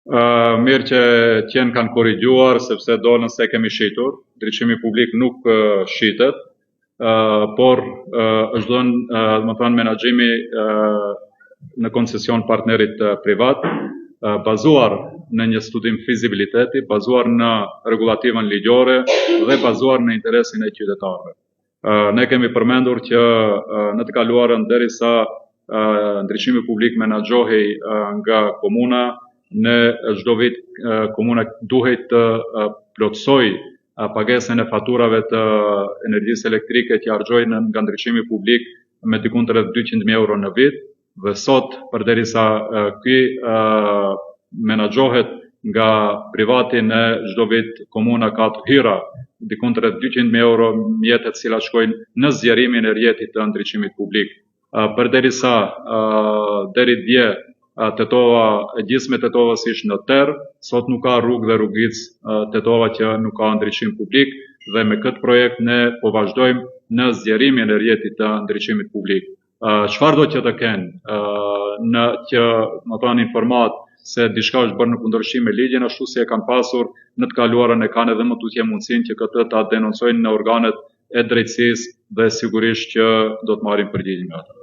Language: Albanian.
Mirë që qenë kanë korrigjuar, sepse dolën se kemi shitur, ndriçimi publik nuk shitet, por është dhënë, domethënë, menaxhimi në koncesion partnerit privat, bazuar në një studim fizibiliteti, bazuar në rregullativën ligjore dhe bazuar në interesin e qytetarëve. Ne kemi përmendur që në të kaluarën derisa ndriçimi publik menaxhohej nga komuna, në çdo vit komuna duhej të plotësojë pagesën e faturave të energjisë elektrike që harxhojnë nga ndriçimi publik me diku rreth 200.000 euro në vit. Dhe sot, përderisa ky menaxhohet nga privati në çdo vit komuna ka të hyra diku rreth 200.000 euro mjete të cilat shkojnë në zgjerimin e rrjetit të ndriçimit publik. Përderisa deri dje Tetova, gjysma e Tetovës ishte në terr, sot nuk ka rrugë dhe rrugicë Tetova që nuk ka ndriçim publik dhe me këtë projekt ne po vazhdojmë në zgjerimin e rrjetit të ndriçimit publik. Çfarëdo që të kenë në që, domethënë, informatë se diçka është bërë në kundërshtim me ligjin, ashtu si e kanë pasur në të kaluarën e kanë edhe më tutje mundësinë që këtë ta denoncojnë në organet e drejtësisë dhe sigurisht që do të marrin përgjigje nga ata.